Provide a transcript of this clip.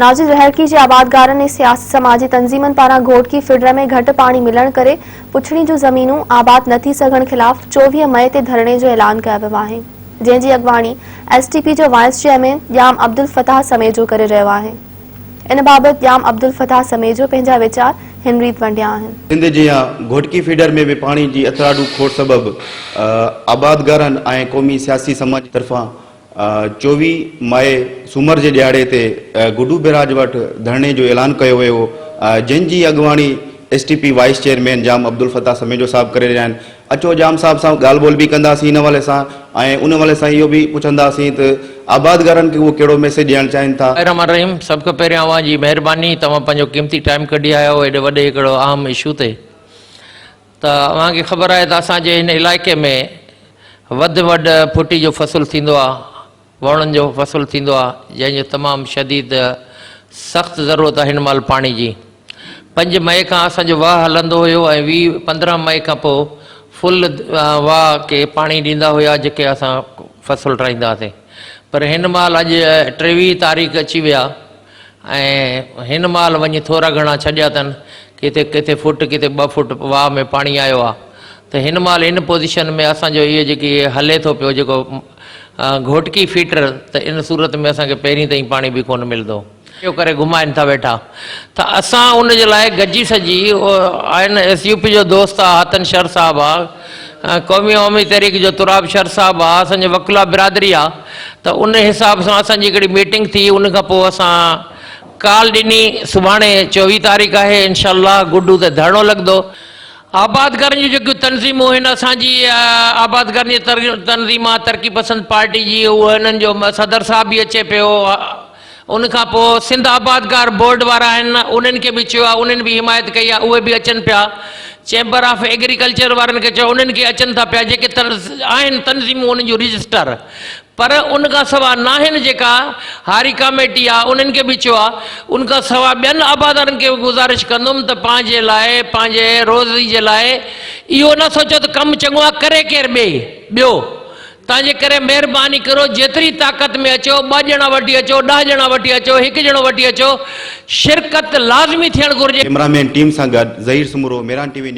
ناظر رهڙڪي جي آبادگارن ۽ سياسي سماجي تنظيمن پاران گهوٽڪي فيڊر ۾ گهٽ پاڻي ملڻ ڪري پڇڙي جون زمينون آباد نه ٿي سگهڻ خلاف 24 مئي تي ڌرڻي جو اعلان ڪيو ويو آهي جنهن جي اڳواڻي ايس ٽي پي جو وائيس چيئرمين ڄام عبدالفتاح سميجو ڪري رهيو آهي ان بابت ڄام عبدالفتاح سميجو پنهنجا ويچار هن ريت ونڊيا آهن. سنڌ جيان گهوٽڪي فيڊر ۾ به پاڻي جي اٿراڊو کوٽ سبب آبادگارن ۽ قومي سياسي سماجي طرفان 24 مئي سومر جي ڏهاڙي تي گڊو بئراج وٽ ڌرڻي جو اعلان ڪيو ويو هو، جنهن جي اڳواڻي S T P vice chairman Jam Abdul Fattah Samejo صاحب ڪري رهيا آهن. اچو ڄام صاحب سان ڳالهه ٻولهه به ڪنداسين ان حوالي سان ۽ ان حوالي سان اهو به پڇنداسين ته آبادگارن کي اهو ڪهڙو ميسيج ڏيڻ چاهين ٿا. الرحمٰن الرحيم سڀ کان پهريان اوهان جي مهرباني توهان پنهنجو قيمتي ٽائيم ڪڍي آيا آهيو ايڏي وڏي هڪڙو اهم اشو تي ته اوهان کي خبر آهي ته اسان جي هن علائقي ۾ وڌ وڏ ڦٽي جو فصل ٿيندو آهي، ووڻن جو فصل ٿيندو آهي، جنهن جو تمام شديد سخت ضرورت آهي هن مهل پاڻي جي. پنج مئي کان اسان جو واهه هلندو هيو ۽ 20 15 مئي کان پوء فل واهه کي پاڻي ڏيندا هيا جيڪي اسان فصل ٺاهيندا هئاسين پر هن مهل اڄ 23 تاريخ اچي ويا ۽ هن مهل وڃي ٿورا گهڻا ڇڏيا اٿن، ڪٿي ڪٿي فوٽ ڪٿي ٻه فوٽ واهه ۾ پاڻي آيو آهي ته هن مهل ان پوزيشن ۾ اسان جو اهو جيڪي هلي ٿو پيو جيڪو گهوٽڪي فيڊر ته ان صورت ۾ اسان کي پهرين تائين پاڻي به ڪونه ملندو. اهو ڪري گهمائن ٿا ويٺا ته اسان ان جي لاء گڏجي سڄي آهن ايس يو پي جو دوست آ حتن شر صاحب آ قومي عوامي تحريڪ جو تراب شر صاحب آ اسان جي وڪلا برادري آ ته ان حساب سان اسان جي هڪڙي ميٽنگ ٿي ان کان پوء اسان ڪال ڏني سڀاڻي 24 تاريخ آهي انشاء الله گڊو تي ڌرڻو لڳندو. آبادگارن جون جيڪيون تنظيمون هن اسان جي آبادگارن جي تنظيم آ ترقي پسند پارٽي جي اهو هنن جو صدر صاحب به اچي پيو ان کان پوء سنڌ آبادگار بورڊ وارا آهن انهن کي به چيو آهي انهن به حمايت ڪئي آهي اهي به اچن پيا چيمبر آف ايگريڪلچر وارن کي چيو انهن کي اچن ٿا پيا جيڪي آهن تنظيمون انهن جون رجسٽر پر ان کان سواء ناهن جيڪا هاري ڪاميٽي آهي انهن کي به چيو آهي ان کان سواء ٻين آبادارن کي به گذارش ڪندم ته پنهنجي لاء پنهنجي روزي جي لاء اهو نه سوچو ته ڪم چڱو آهي ڪري ڪير ٻئي ٻيو تنهن جي ڪري مهرباني ڪرو جيتري طاقت ۾ اچو، ٻه ڄڻا وٺي اچو، ڏهه ڄڻا وٺي اچو، هڪ ڄڻو وٺي اچو، شرڪت لازمي ٿيڻ گهرجي. ڪئميرا مين ٽيم سان گڏ Zaheer Soomro, Mehran T V news.